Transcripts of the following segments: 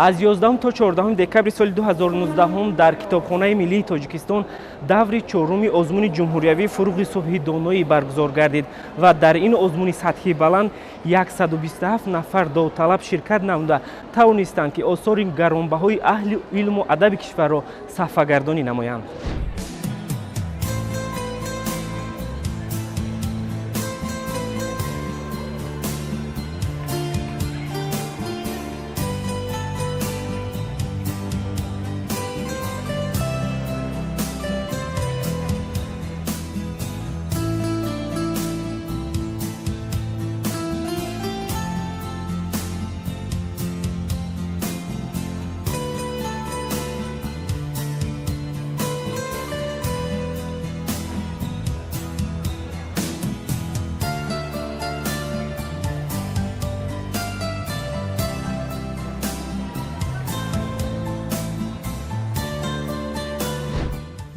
Аз 11 то 14 декабри соли 2019 дар Китобхонаи миллии Тоҷикистон даври чоруми озмуни ҷумҳуриявии «Фуруғи субҳи доноӣ» баргузор гардид ва дар ин озмуни сатҳи баланд 127 нафар довталаб ширкат намуда тавонистанд, ки осори гаронбаҳои аҳли илму адаби кишварро саҳфагардонӣ намоянд.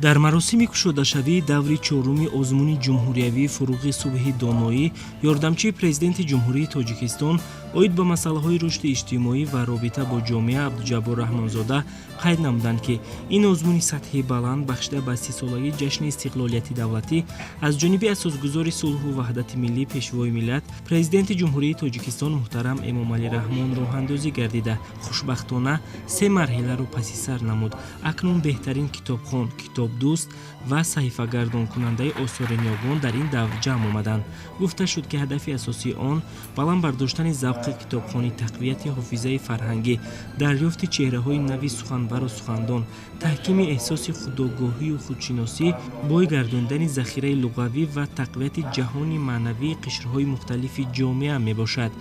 Дар маросими кушодашавии даври чоруми озмуни ҷумҳуриявии «Фуруғи субҳи доноӣ» ёрдамчии Президенти Ҷумҳурии Тоҷикистон оид ба масъалаҳои рушди иҷтимоӣ ва робита бо ҷомеа Абдуҷаббор Раҳмонзода қайд намуданд, ки ин озмуни сатҳи баланд, бахшида ба 30-солагии ҷашни истиқлолияти давлатӣ, аз ҷониби асосгузори сулҳу ваҳдати миллӣ, Пешвои миллат, Президенти Ҷумҳурии Тоҷикистон муҳтарам Эмомалӣ Раҳмон роҳандозӣ гардида, хушбахтона се марҳиларо паси сар намуд. Акнун беҳтарин китобхон, китобдӯст ва саҳифагардонкунандаи осори ниёгон дар ин давр ҷамъ омаданд. Гуфта шуд, ки ҳадафи асосии он баланд бардоштани завқи китобхонӣ, тақвияти ҳофизаи фарҳангӣ, дарёфти чеҳраҳои нави суханвару сухандон, таҳкими эҳсоси худогоҳию худшиносӣ, бой гардондани захираи луғавӣ ва тақвияти ҷаҳони маънавии қишрҳои мухталифи ҷомеа мебошад.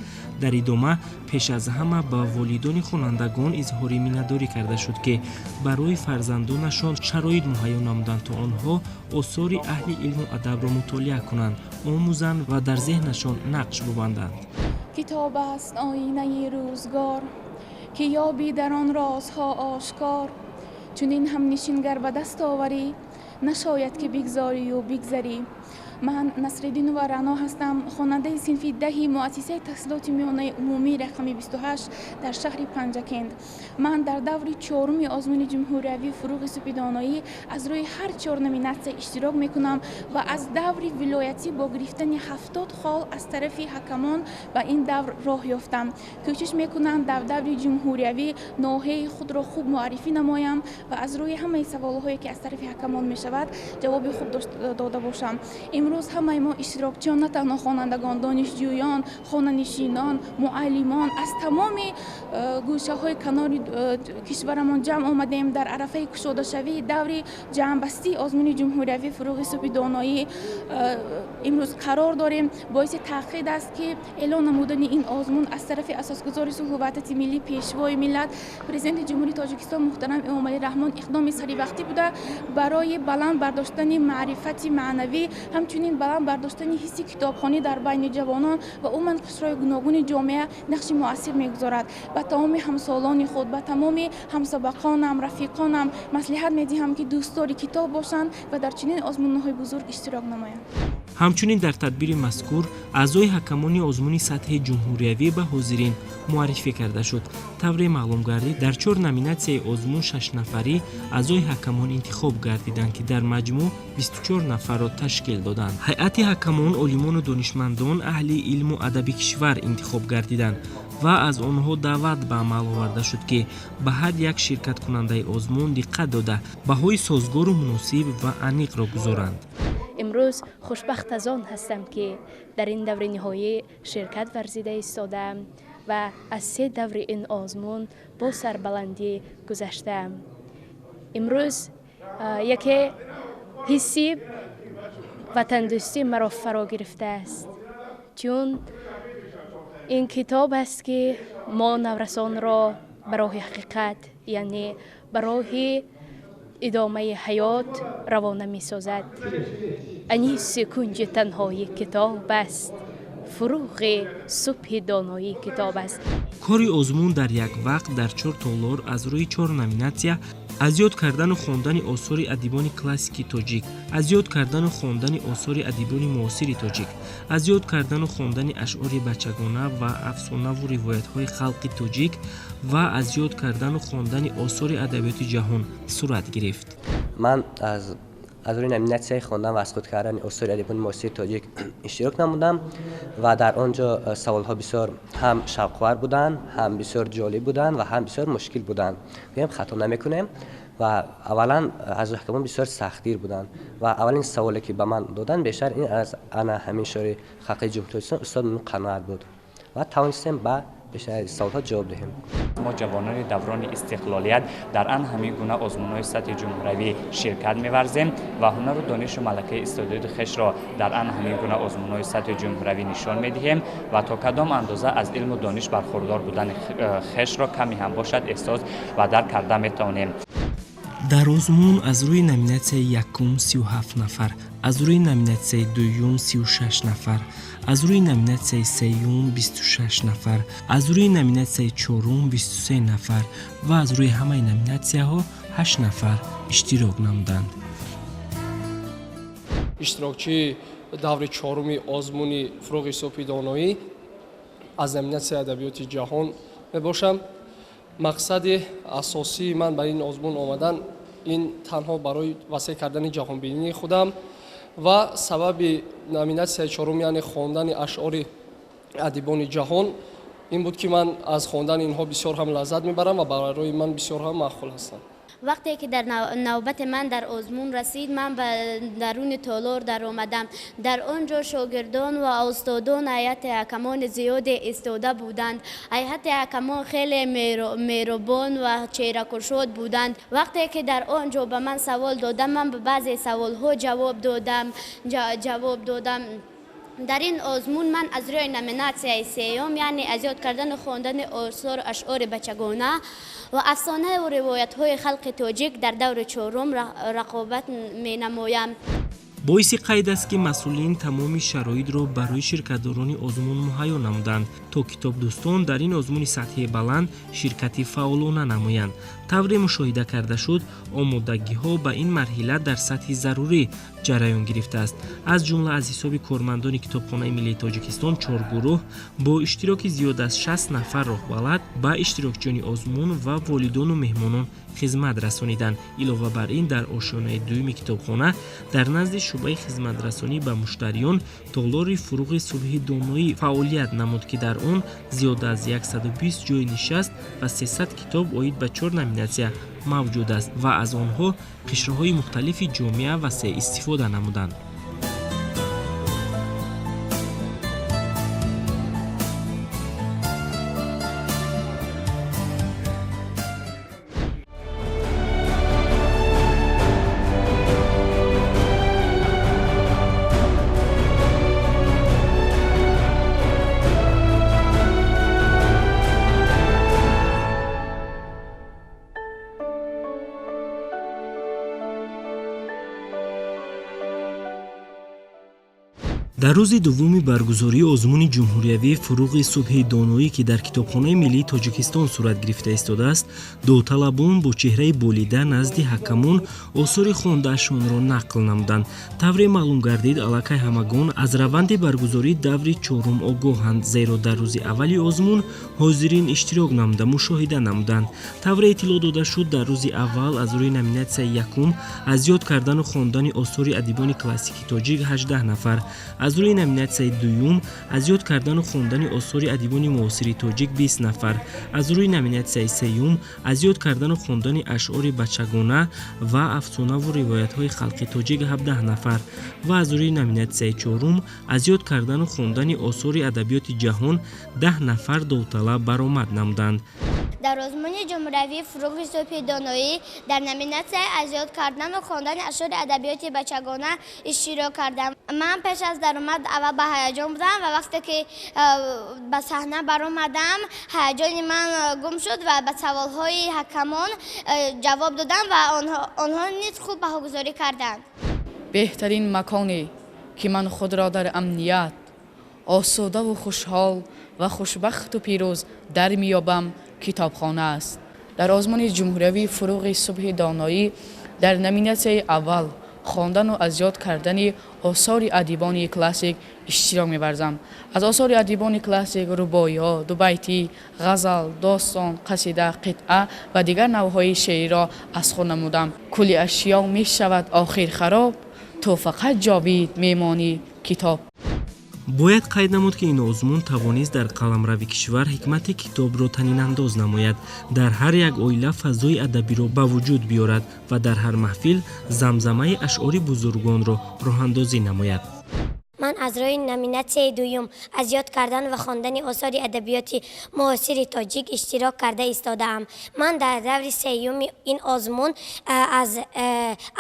Дар идома пеш аз ҳама ба волидони хонандагон изҳори миннатдорӣ карда шуд, ки барои фарзандонашон шароит муҳайё намуданд, то онҳо осори аҳли илму адабро мутолиа кунанд, омӯзанд ва дар зеҳнашон нақш бубанданд. Китоб аст оинаи рӯзгор, ки ёбӣ дар он розҳо ошкор. Чунин ҳамнишин гар ба даст оварӣ, нашояд ки бигзорию бигзарӣ. Ман Насриддинова Раъно ҳастам, хонандаи синфи 10-и муассисаи таҳсилоти миёнаи умумии рақами 28 дар шаҳри Панҷакент. Ман дар даври чоруми озмуни ҷумҳуриявии «Фуруғи субҳи доноӣ» аз рӯи ҳар чор номинатсия иштирок мекунам ва аз даври вилоятӣ бо гирифтани 70 хол аз тарафи ҳакамон ба ин давр роҳ ёфтам. Кӯшиш мекунам дар даври ҷумҳуриявӣ ноҳияи худро хуб муаррифӣ намоям ва аз рӯи ҳамаи саволҳое, ки аз тарафи ҳакамон мешавад, ҷавоби хуб дода бошам. Имрӯз ҳамаи мо иштирокчиён, на танҳо хонандагон, донишҷӯён, хонанишинон, муаллимон, аз тамоми гӯшаҳои канори кишварамон ҷамъ омадем. Дар арафаи кушодашавии даври ҷамъбастии озмуни ҷумҳуриявии «Фуруғи субҳи доноӣ» имрӯз қарор дорем. Боиси таъқид аст, ки эълон намудани ин озмун аз тарафи асосгузори сулҳу ваҳдати миллӣ, Пешвои миллат, Президенти Ҷумҳурии Тоҷикистон муҳтарам Эмомалӣ Раҳмон иқдоми саривақтӣ буда, барои баланд бардоштани маърифати маънавӣ, ҳамчунин баланд бардоштани ҳисси китобхонӣ дар байни ҷавонон ва умуман қишрҳои гуногуни ҷомеа нақши муассир мегузорад. Ба тамоми ҳамсолони худ, ба тамоми ҳамсабақонам, рафиқонам маслиҳат медиҳам, ки дӯстдори китоб бошанд ва дар чунин озмунҳои бузург иштирок намоянд. Ҳамчунин дар тадбири мазкур аъзои ҳакамони озмуни сатҳи ҷумҳуриявӣ ба ҳозирин муаррифӣ карда шуд. Тавре маълум гардид, дар чор номинатсияи озмун шашнафарӣ аъзои ҳакамон интихоб гардиданд, ки дар маҷмӯъ 24 нафарро ташкил доданд. Ҳайати ҳакамон олимону донишмандон, аҳли илму адаби кишвар интихоб гардиданд ва аз онҳо даъват ба амал оварда шуд, ки ба ҳар як ширкаткунандаи озмун диққат дода, баҳои созгору муносиб ва аниқро гузоранд. Имрӯз хушбахт аз он ҳастам, ки дар ин даври ниҳоӣ ширкат варзида истодаам ва аз се даври ин озмун бо сарбаландӣ гузаштаам. Имрӯз яке ҳисси ватандӯстӣ маро фаро гирифтааст, чун ин китоб аст, ки мо наврасонро ба роҳи ҳақиқат, яъне ба роҳи идомаи ҳаёт равона месозад. Аниси кунҷи танҳоӣ китоб аст, фуруғи субҳи доноӣ китоб аст. Кори озмун дар як вақт дар чор толор аз рӯи чор номинатсия Аз ёд кардану хондани осори адибони классики тоҷик, аз ёд кардану хондани осори адибони муосири тоҷик, аз ёд кардану хондани ашъори бачагона ва афсонаву ривоятҳои халқи тоҷик ва аз ёд кардану хондани осори адабиёти ҷаҳон сурат гирифт. Ман аз рӯи номинатсияи хондан ва аз худ кардани осори адибони муосири тоҷик иштирок намудам ва дар он ҷо саволҳо бисёр ҳам шавқовар буданд, ҳам бисёр ҷолиб буданд ва ҳам бисёр мушкил буданд. Гӯем, хато намекунем, ва аввалан аз ҳакамон бисёр сахтгир буданд ва аввалин саволе, ки ба ман доданд, бештар ин аз ана ҳамин шоири халқи Ҷумҳурии Тоҷикистон устод Қаноат буд ва тавонистем ба бештари саволҳо ҷавоб диҳем. Мо, ҷавонони даврони истиқлолият, дар ан ҳамин гуна озмунҳои сатҳи ҷумҳуравӣ ширкат меварзем ва ҳунару донишу малакаи истеъдоди хешро дар ан ҳамин гуна озмунҳои сатҳи ҷумҳуравӣ нишон медиҳем ва то кадом андоза аз илму дониш бархурдор будани хешро каме ҳам бошад эҳсос ва дарк карда метавонем. Дар озмун аз рӯи номинатсияи якум 37 нафар, аз рӯи номинатсияи дуюм 36 нафар, аз рӯи номинатсияи сеюм 26 нафар, аз рӯи номинатсияи чорум 23 нафар ва аз рӯи ҳамаи номинатсияҳо 8 нафар иштирок намуданд. Иштирокчии даври чоруми озмуни «Фурӯғи субҳи доноӣ» аз номинатсияи адабиёти ҷаҳон мебошам. Мақсади асосии ман ба ин озмун омадан ин танҳо барои васеъ кардани ҷаҳонбинии худам ва сабаби номинатсияи чорум, яъне хондани ашъори адибони ҷаҳон, ин буд, ки ман аз хондани инҳо бисёр ҳам лаззат мебарам ва барои ман бисёр ҳам маъқул ҳастанд. Вақте ки дар навбати ман дар озмун расид, ман ба даруни толор даромадам. Дар он ҷо шогирдон ва устодон, ҳайати ҳакамони зиёде истода буданд. Ҳайати ҳакамон хеле меҳрубон ва чеҳракушод буданд. Вақте ки дар он ҷо ба ман савол додам, ман ба баъзе саволҳо ҷавоб додам. Дар ин озмун ман аз рӯи номинатсияи сеюм, яъне аз ёд кардану хондани осору ашъори бачагона ва афсонаву ривоятҳои халқи тоҷик, дар даври чорум рақобат менамоям. Боиси қайд аст, ки масъулин тамоми шароитро барои ширкатдорони озмун муҳайё намуданд, то китобдӯстон дар ин озмуни сатҳи баланд ширкати фаъолона намоянд. Тавре мушоҳида карда шуд, омодагиҳо ба ин марҳила дар сатҳи зарурӣ ҷараён гирифтааст. Аз ҷумла, аз ҳисоби кормандони Китобхонаи миллии Тоҷикистон чор гурӯҳ бо иштироки зиёд аз 60 нафар роҳбалад ба иштирокчиёни озмун ва волидону меҳмонон хизмат расониданд. Илова бар ин, дар ошёнаи дуюми китобхона дар назди шӯъбаи хизматрасонӣ ба муштариён толори «Фурӯғи субҳи доноӣ» фаъолият намуд, ки дар он зиёда аз 120 ҷойи нишаст ва 300 китоб оид ба чор номинатсия мавҷуд аст ва аз онҳо қишрҳои мухталифи ҷомеа васеъ истифода намуданд. Дар рӯзи дуввуми баргузории озмуни ҷумҳуриявии «Фурӯғи субҳи доноӣ», ки дар Китобхонаи миллии Тоҷикистон сурат гирифта истодааст, довталабон бо чеҳраи болида назди ҳакамон осори хондаашонро нақл намуданд. Тавре маълум гардид, аллакай ҳамагон аз раванди баргузории даври чорум огоҳанд, зеро дар рӯзи аввали озмун ҳозирин иштирок намуда, мушоҳида намуданд. Тавре иттилоъ дода шуд, дар рӯзи аввал аз рӯи номинатсияи якум аз ёд кардану хондани осори адибони классики тоҷик 18 нафар, аз рӯи номинатсияи дуюм аз ёд кардану хондани осори адибони муосири тоҷик 20 нафар, аз рӯи номинатсияи сеюм аз ёд кардану хондани ашъори бачагона ва афсонаву ривоятҳои халқи тоҷик 17 нафар ва аз рӯи номинатсияи чорум аз ёд кардану хондани осори адабиёти ҷаҳон 10 нафар довталаб баромад намуданд. Дар озмуни ҷумҳуриявии «Фурӯғи субҳи доноӣ» дар номинатсияи аз ёд кардану хондани ашъори адабиёти бачагона иштирок кардам. Ман пеш аз даромад аввал ба ҳаяҷон будам ва вақте ки ба саҳна баромадам, ҳаяҷони ман гум шуд ва ба саволҳои ҳакамон ҷавоб додам ва онҳо низ хуб баҳогузорӣ карданд. Беҳтарин маконе, ки ман худро дар амният, осудаву хушҳол ва хушбахту пирӯз дар меёбам, китобхона аст. Дар озмуни ҷумҳуриявии «Фурӯғи субҳи доноӣ» дар номинатсияи аввал, хондану аз ёд кардани осори адибони классик, иштирок меварзам. Аз осори адибони классик рубоиҳо, дубайтӣ, ғазал, достон, қасида, қитъа ва дигар навъҳои шеъриро аз худ намудам. Кулли ашё мешавад охир хароб, ту фақат ҷовид мемонӣ, китоб. Бояд қайд намуд, ки ин озмун тавонист дар қаламрави кишвар ҳикмати китобро танинандоз намояд, дар ҳар як оила фазои адабиро ба вуҷуд биёрад ва дар ҳар маҳфил замзамаи ашъори бузургонро роҳандозӣ намояд. Ман аз рӯи номинатсияи дуюм, аз ёд кардан ва хондани осори адабиёти муосири тоҷик, иштирок карда истодаам. Ман дар даври сеюми ин озмун аз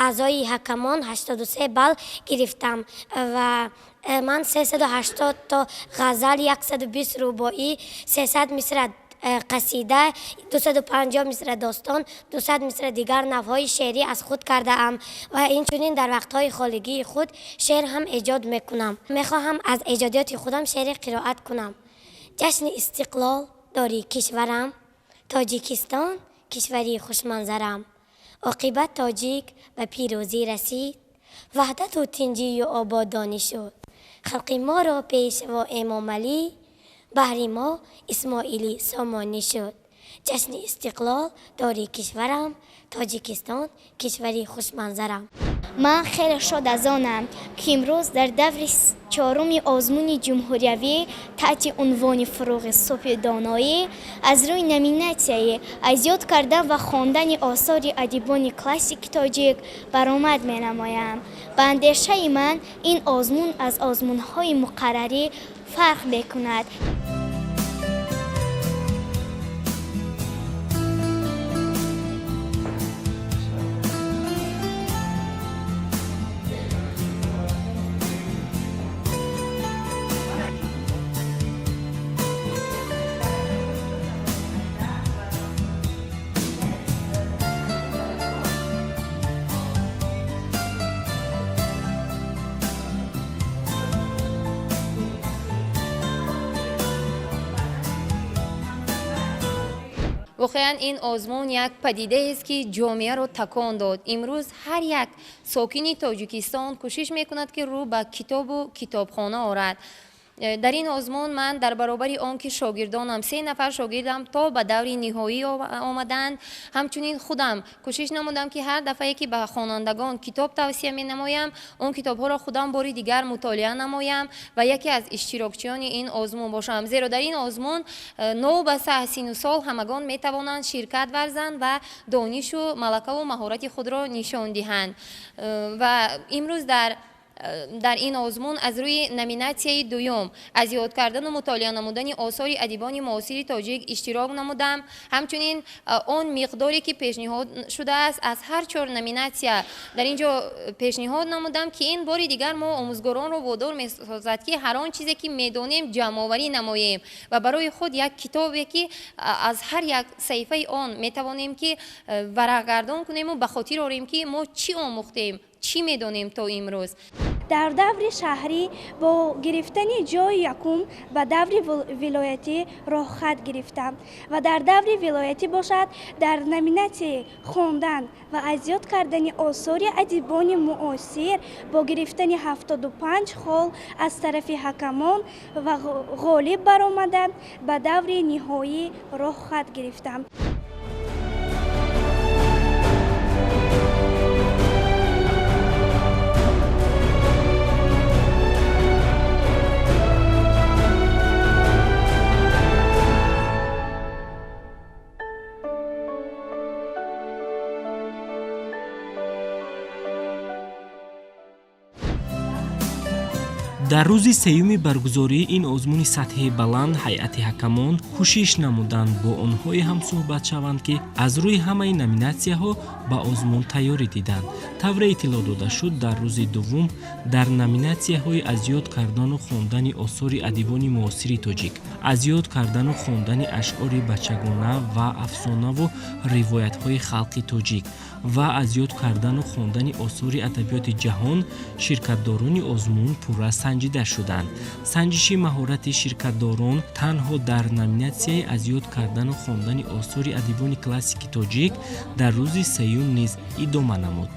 аъзои ҳакамон 83 балл гирифтам ва ман 380 то ғазал, 120 рубоӣ, 300 мисра қасида, 250 мисра достон, 200 мисра дигар навъҳои шеърӣ аз худ кардаам ва инчунин дар вақтҳои холигии худ шеър ҳам эҷод мекунам. Мехоҳам аз эҷодиёти худам шеъре қироат кунам. Ҷашни истиқлол дорӣ, кишварам, Тоҷикистон, кишвари хушманзарам. Оқибат тоҷик ба пирӯзӣ расид, ваҳдату тинҷию ободонӣ шуд. Халқи моро пешво Эмомалӣ, баҳри мо Исмоили Сомонӣ шуд. Ҷашни истиқлол дорӣ, кишварам, Тоҷикистон, кишвари хушманзарам. Ман хеле шод аз онам, ки имрӯз дар даври чоруми озмуни ҷумҳуриявӣ таҳти унвони «Фурӯғи субҳи доноӣ» аз рӯи номинатсияи аз ёд кардан ва хондани осори адибони классики тоҷик баромад менамоям. Ба андешаи ман, ин озмун аз озмунҳои муқаррарӣ фарқ мекунад. Воқеан, ин озмун як падидаест, ки ҷомеаро такон дод. Имрӯз ҳар як сокини Тоҷикистон кӯшиш мекунад, ки рӯ ба китобу китобхона орад. Дар ин озмун ман дар баробари он ки шогирдонам, се нафар шогирдам то ба даври ниҳоӣ омаданд, ҳамчунин худам кӯшиш намудам, ки ҳар дафъае ки ба хонандагон китоб тавсия менамоям, он китобҳоро худам бори дигар мутолиа намоям ва яке аз иштирокчиёни ин озмун бошам, зеро дар ин озмун новобаста аз сину сол ҳамагон метавонанд ширкат варзанд ва донишу малакаву маҳорати худро нишон диҳанд. Ва имрӯз дар ин озмун аз рӯи номинатсияи дуюм, аз ёд кардану мутолиа намудани осори адибони муосири тоҷик, иштирок намудам. Ҳамчунин он миқдоре, ки пешниҳод шудааст, аз ҳар чор номинатсия дар ин ҷо пешниҳод намудам, ки ин бори дигар мо омӯзгоронро водор месозад, ки ҳар он чизе, ки медонем, ҷамъоварӣ намоем ва барои худ як китобе, ки аз ҳар як саҳифаи он метавонем, ки варақгардон кунему ба хотир орем, ки мо чӣ омӯхтем, чӣ медонем то имрӯз. Дар даври шаҳрӣ бо гирифтани ҷои якум ба даври вилоятӣ роҳхат гирифтам ва дар даври вилоятӣ бошад, дар номинатсияи хондан ва аз ёд кардани осори адибони муосир бо гирифтани 75 хол аз тарафи ҳакамон ва ғолиб баромада, ба даври ниҳоӣ роҳхат гирифтам. Дар рӯзи сеюми баргузории ин озмуни сатҳи баланд ҳайати ҳакамон кӯшиш намуданд, бо онҳое ҳам суҳбат шаванд, ки аз рӯи ҳамаи номинатсияҳо ба озмун тайёрӣ диданд. Тавре иттилоъ дода шуд, дар рӯзи дуввум дар номинатсияҳои аз ёд кардану хондани осори адибони муосири тоҷик, аз ёд кардану хондани ашъори бачагона ва афсонаву ривоятҳои халқи тоҷик ва аз ёд кардану хондани осори адабиёти ҷаҳон ширкатдорони озмун пурра санҷида Санҷида шуданд. Санҷиши маҳорати ширкатдорон танҳо дар номинатсияи аз ёд кардану хондани осори адибони классики тоҷик дар рӯзи сеюм низ идома намуд.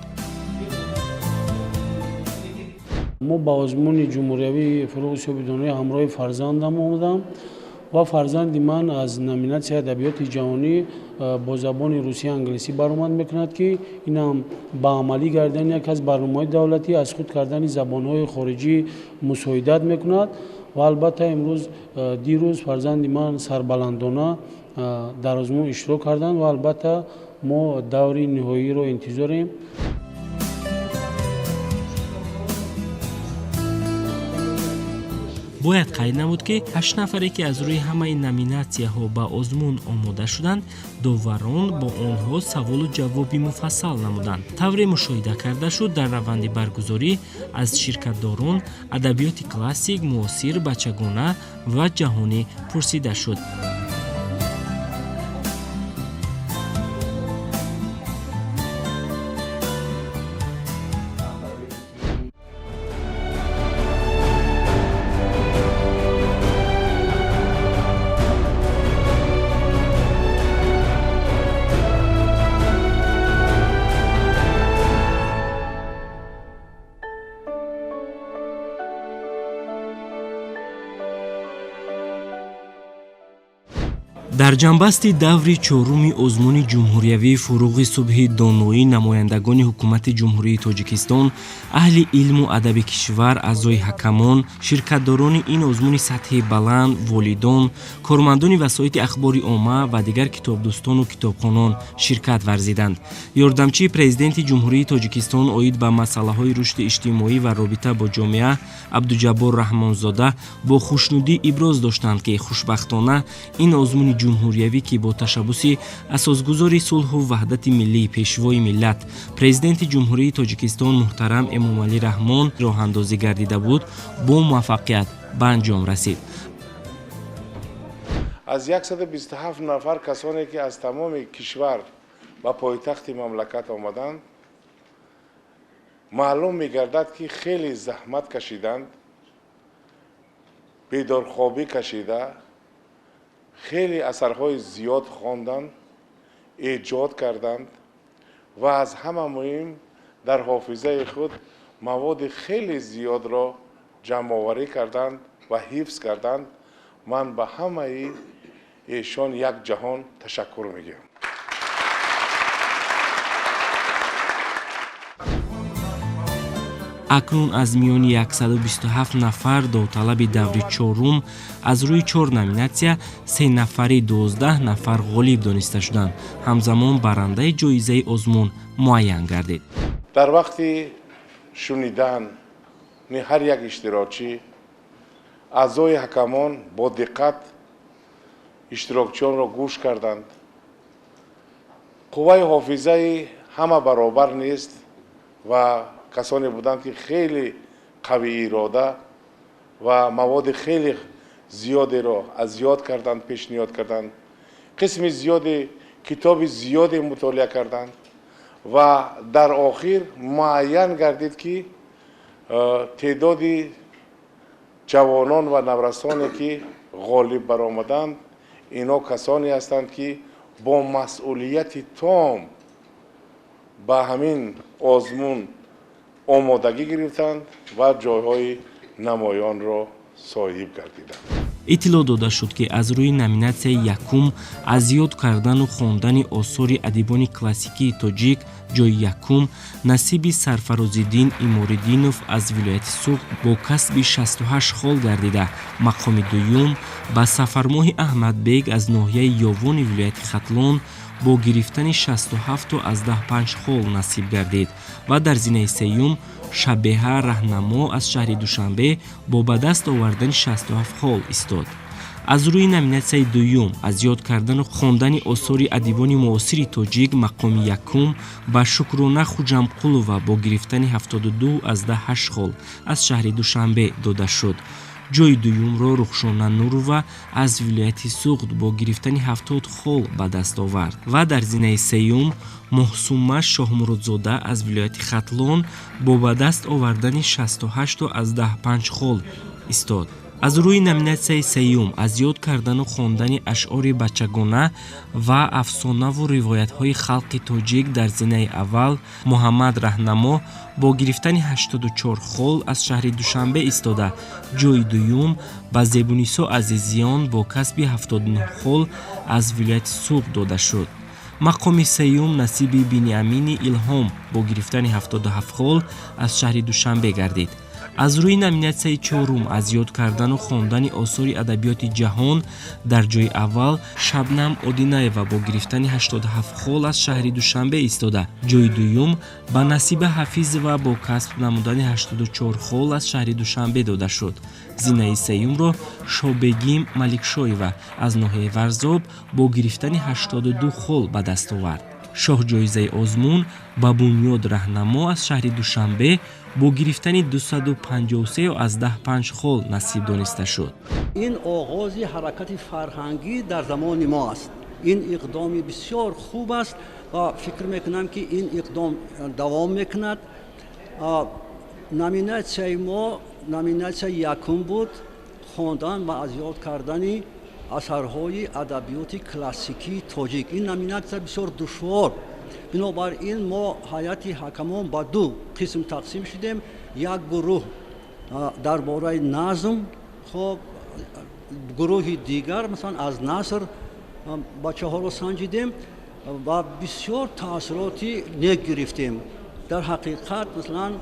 Мо ба озмуни ҷумҳуриявии «Фурӯғи субҳи доноӣ» ҳамроҳи фарзандам омадам ва фарзанди ман аз номинатсияи адабиёти ҷаҳонӣ бо забони русия, англисӣ баромад мекунад, ки инам ба амалӣ гардидани яке аз барномаҳои давлатӣ, аз худ кардани забонҳои хориҷӣ мусоидат мекунад. Ва албатта, имрӯз, дирӯз фарзанди ман сарбаландона дар озмун иштирок карданд ва албатта мо даври ниҳоиро интизорем. Бояд қайд намуд, ки ҳашт нафаре, ки аз рӯи ҳамаи номинатсияҳо ба озмун омода шуданд, доварон бо онҳо саволу ҷавоби муфассал намуданд. Тавре мушоҳида карда шуд, дар раванди баргузорӣ аз ширкатдорон адабиёти классик, муосир, бачагона ва ҷаҳонӣ пурсида шуд. Дар ҷамъбасти даври чоруми озмуни ҷумҳуриявии «Фурӯғи субҳи доноӣ» намояндагони ҳукумати Ҷумҳурии Тоҷикистон, аҳли илму адаби кишвар, аъзои ҳакамон, ширкатдорони ин озмуни сатҳи баланд, волидон, кормандони васоити ахбори омма ва дигар китобдӯстону китобхонон ширкат варзиданд. Ёрдамчии Президенти Ҷумҳурии Тоҷикистон оид ба масъалаҳои рушди иҷтимоӣ ва робита бо ҷомеа Абдуҷаббор Раҳмонзода бо хушнудӣ иброз доштанд, ки хушбахтона ин озмуни ҷумҳуриявӣ, ки бо ташаббуси асосгузори сулҳу ваҳдати миллӣ, Пешвои миллат, Президенти Ҷумҳурии Тоҷикистон муҳтарам Эмомалӣ Раҳмон роҳандозӣ гардида буд, бо муваффақият ба анҷом расид. Аз 127 нафар касоне, ки аз тамоми кишвар ба пойтахти мамлакат омаданд, маълум мегардад, ки хеле заҳмат кашиданд, бедорхобӣ кашида, хеле асарҳои зиёд хонданд, эҷод карданд ва аз ҳама муҳим, дар ҳофизаи худ маводи хеле зиёдро ҷамъоварӣ карданд ва ҳифз карданд. Ман ба ҳамаи эшон як ҷаҳон ташаккур мегӯям. Акнун аз миёни 127 нафар довталаби даври чорум аз рӯи чор номинатсия се нафари 12 нафар ғолиб дониста шуданд. Ҳамзамон барандаи ҷоизаи озмун муайян гардид. Дар вақти шунидани ҳар як иштирокчӣ аъзои ҳакамон бо диққат иштирокчиёнро гӯш карданд. Қувваи ҳофизаи ҳама баробар нест ва касоне буданд, ки хеле қавиирода ва маводи хеле зиёдеро аз ёд карданд, пешниҳод карданд, қисми зиёди китоби зиёде мутолиа карданд ва дар охир муайян гардид, ки теъдоди ҷавонон ва наврасоне, ки ғолиб баромаданд, инҳо касоне ҳастанд, ки бо масъулияти том ба ҳамин озмун омодагӣ гирифтанд ва ҷойҳои намоёнро соҳиб гардиданд. Иттилоъ дода шуд, ки аз рӯи номинатсияи якум, аз ёд кардану хондани осори адибони классикии тоҷик, ҷои якум насиби Сарфарозиддин Имориддинов аз вилояти Суғд бо касби 68 хол гардида, мақоми дуюм ба Сафармоҳи Аҳмадбек аз ноҳияи Ёвони вилояти Хатлон бо гирифтани 67,5 хол насиб гардид ва дар зинаи сеюм Шабеҳа Раҳнамо аз шаҳри Душанбе бо ба даст овардани 67 хол истод. Аз рӯи номинатсияи дуюм, аз ёд кардану хондани осори адибони муосири тоҷик, мақоми якум ба Шукрона Хуҷамқулова бо гирифтани 72,8 хол аз шаҳри Душанбе дода шуд. Ҷойи дуюмро Рухшона Нурова аз вилояти Суғд бо гирифтани 70 хол ба даст овард ва дар зинаи сеюм Моҳсума Шоҳмуродзода аз вилояти Хатлон бо ба даст овардани 68,5 хол истод. Аз рӯи номинатсияи сеюм аз ёд кардану хондани ашъори бачагона ва афсонаву ривоятҳои халқи тоҷик дар зинаи аввал Муҳаммад Раҳнамо бо гирифтани 84 хол аз шаҳри Душанбе истода, ҷойи дуюм ба Зебунисо Азизиён бо касби 79 хол аз вилояти Суғд дода шуд. Мақоми сеюм насиби Биниамини Илҳом бо гирифтани 77 хол аз шаҳри Душанбе гардид. Аз рӯи номинатсияи чорум аз ёд кардану хондани осори адабиёти ҷаҳон дар ҷойи аввал Шабнам Одинаева бо гирифтани 87 хол аз шаҳри Душанбе истода, ҷойи дуюм ба Насиба Ҳафизова бо касб намудани 84 хол аз шаҳри Душанбе дода шуд. Зинаи сеюмро Шобегим Маликшоева аз ноҳияи Варзоб бо гирифтани 82 хол ба даст овард. Шоҳҷоизаи озмун ба Бунёд Раҳнамо аз шаҳри Душанбе бо гирифтани 253,5 хол насиб дониста шуд. Ин оғози ҳаракати фарҳангӣ дар замони мо аст. Ин иқдоми бисёр хуб аст ва фикр мекунам, ки ин иқдом давом мекунад. Номинатсияи мо номинатсияи якум буд: хондан ва аз ёд кардани асарҳои адабиёти классикии тоҷик. Ин номинатсия бисёр душвор, бинобар ин мо ҳайати ҳакамон ба ду қисм тақсим шудем. Як гурӯҳ дар бораи назм, хоб, гурӯҳи дигар, масалан, аз наср бачаҳоро санҷидем ва бисёр таассуроти нек гирифтем. Дар ҳақиқат, масалан,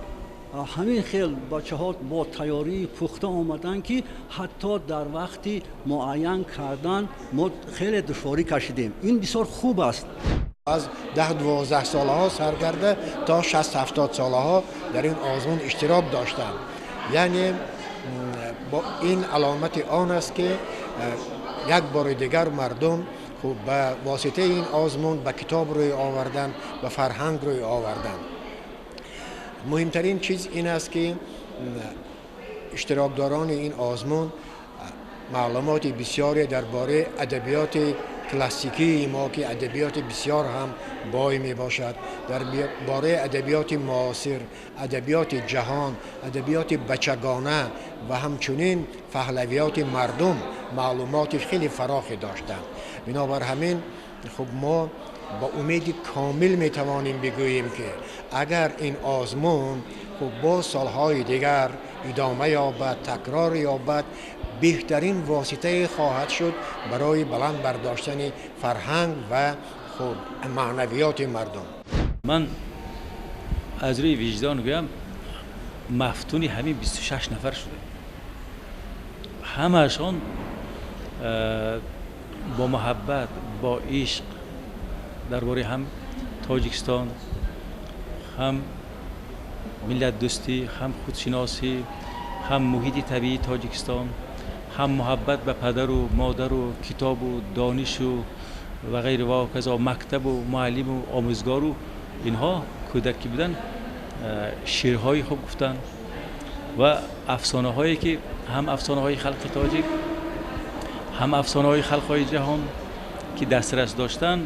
ҳамин хел бачаҳо бо тайёрии пухта омаданд, ки ҳатто дар вақти муайян кардан мо хеле душворӣ кашидем. Ин бисёр хуб аст. Аз 10-12 солаҳо сар карда то 60-70 солаҳо дар ин озмун иштирок доштанд. Яъне ин аломати он аст, ки як бори дигар мардум ба воситаи ин озмун ба китоб рӯй оварданд, ба фарҳанг рӯй оварданд. Муҳимтарин чиз ин аст, ки иштирокдорони ин озмун маълумоти бисёре дар бораи адабиёти классикии мо, ки адабиёти бисёр ҳам бой мебошад, дар бораи адабиёти муосир, адабиёти ҷаҳон, адабиёти бачагона ва ҳамчунин паҳлавиёти мардум маълумоти хеле фарохе доштанд. Бинобар ҳамин, хуб, мо ба умеди комил метавонем бигӯем, ки агар ин озмун, хуб, боз солҳои дигар идома ёбад, такрор ёбад, беҳтарин воситае хоҳад шуд барои баланд бардоштани фарҳанг ва, хуб, маънавиёти мардум. Ман аз рӯи виҷдон гӯям, мафтуни ҳамин 26 нафар шудем. Ҳамаашон бо муҳаббат, бо ишқ дар бораи ҳам Тоҷикистон, ҳам миллатдӯстӣ, ҳам худшиносӣ, ҳам муҳити табиии Тоҷикистон, ҳам муҳаббат ба падару модару китобу донишу ва ғайри ва ҳоказо, мактабу муаллиму омӯзгору инҳо кӯдак ки буданд, шеърҳои хуб гуфтанд ва афсонаҳое ки ҳам афсонаҳои халқи тоҷик, ҳам афсонаҳои халқҳои ҷаҳон ки дастрас доштанд,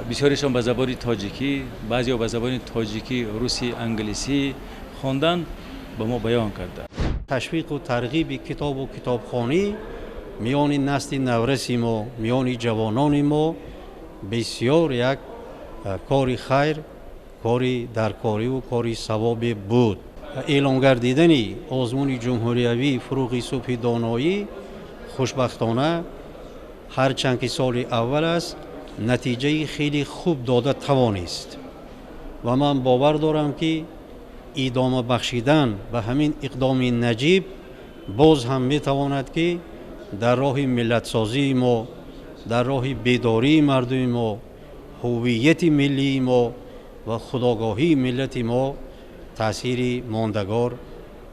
бисёрешон ба забони тоҷикӣ, баъзеҳо ба забони тоҷикӣ, русӣ, англисӣ хонданд, ба мо баён карданд. Ташвиқу тарғиби китобу китобхонӣ миёни насли навраси мо, миёни ҷавонони мо бисёр як кори хайр, кори даркориву кори савобе буд. Эълон гардидани озмуни ҷумҳуриявии «Фурӯғи субҳи доноӣ», хушбахтона, ҳарчанд ки соли аввал аст, натиҷаи хеле хуб дода тавонист ва ман бовар дорам, ки идома бахшидан ба ҳамин иқдоми наҷиб боз ҳам метавонад, ки дар роҳи миллатсозии мо, дар роҳи бедории мардуми мо, ҳуввияти миллии мо ва худогоҳии миллати мо таъсири мондагор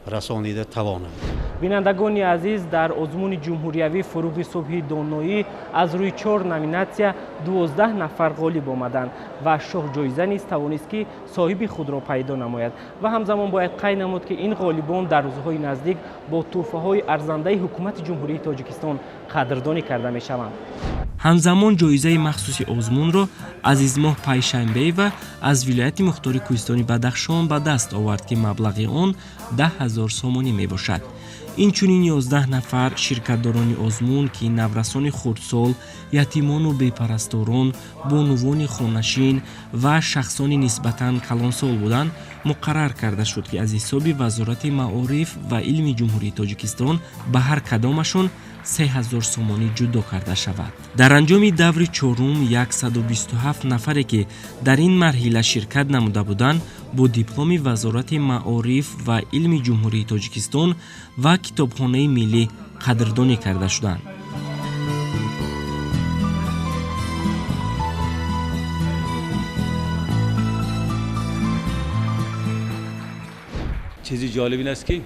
расонида тавонад. Бинандагони азиз, дар озмуни ҷумҳуриявӣ Фуруғи субҳи доноӣ аз рӯи 4 номинатсия 12 нафар ғолиб омаданд ва шоҳҷоиза низ тавонист, ки соҳиби худро пайдо намояд. Ва ҳамзамон бояд қайд намуд, ки ин ғолибон дар рӯзҳои наздик бо тӯҳфаҳои арзандаи ҳукумати Ҷумҳурии Тоҷикистон қадрдонӣ карда мешаванд. Ҳамзамон ҷоизаи махсуси озмунро Азизмоҳ Пайшанбеева аз вилояти мухтори Кӯҳистони Бадахшон ба даст овард, ки маблағи он 10 000 сомонӣ мебошад. Инчунин 11 нафар ширкатдорони озмун, ки наврасони хурдсол, ятимону бепарасторон, бонувони хонашин ва шахсони нисбатан калонсол буданд, муқаррар карда шуд, ки аз ҳисоби Вазорати маориф ва илми Ҷумҳурии Тоҷикистон ба ҳар кадомашон 3000 сомонӣ ҷудо карда шавад. Дар анҷоми даври чорум 127 нафаре, ки дар ин марҳила ширкат намуда буданд, бо дипломи Вазорати маориф ва илми Ҷумҳурии Тоҷикистон ва Китобхонаи миллӣ қадрдонӣ карда шуданд. Чизи ҷолиб ин аст, ки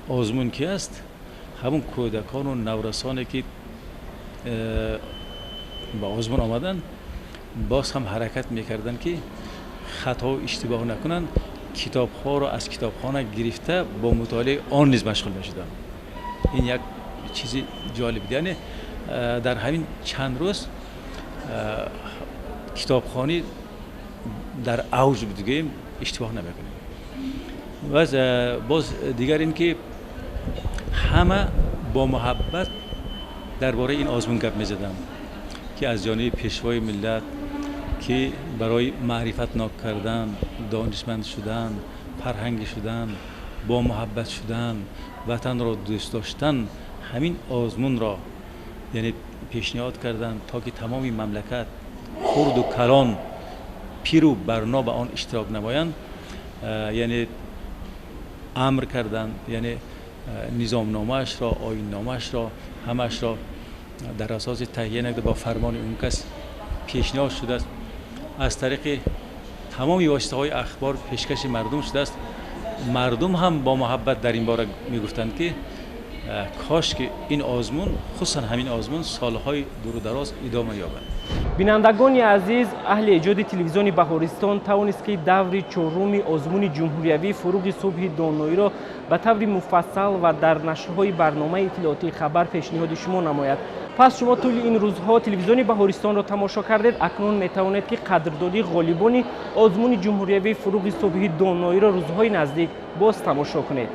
озмун ки аст, ҳамун кӯдакону наврасоне, ки ба озмун омаданд, боз ҳам ҳаракат мекарданд, ки хатову иштибоҳ накунанд, китобҳоро аз китобхона гирифта бо мутолиаи он низ машғул мешуданд. Ин як чизи ҷолиб буд. Яъне дар ҳамин чанд рӯз китобхонӣ дар авҷ буд, гӯем иштибоҳ намекунем. Боз дигар ин ки ҳама бо муҳаббат дар бораи ин озмун гап мезаданд, ки аз ҷониби пешвои миллат, ки барои маърифатнок кардан, донишманд шудан, фарҳангӣ шудан, бо муҳаббат шудан, ватанро дӯст доштан ҳамин озмунро яъне пешниҳод карданд, то ки тамоми мамлакат, хурду калон, пиру барно ба он иштирок намоянд, яъне амр карданд, яъне низомномаашро, оинномаашро, ҳамаашро дар асоси таҳия накарда бо фармони он кас пешниҳод шудааст, аз тариқи тамоми воситаҳои ахбор пешкаши мардум шудааст. Мардум ҳам бо муҳаббат дар ин бора мегуфтанд, ки кош ки ин озмун, хусусан ҳамин озмун, солҳои дуру дароз идома ёбад. Бинандагони азиз, аҳли эҷоди телевизиони Баҳористон тавонист, ки даври чоруми озмуни ҷумҳуриявии Фуруғи субҳи доноиро ба таври муфассал ва дар нашрҳои барномаи иттилоотии хабар пешниҳоди шумо намояд. Пас шумо тӯли ин рӯзҳо телевизиони Баҳористонро тамошо кардед, акнун метавонед, ки қадрдонии ғолибони озмуни ҷумҳуриявии Фуруғи субҳи доноиро рӯзҳои наздик боз тамошо кунед.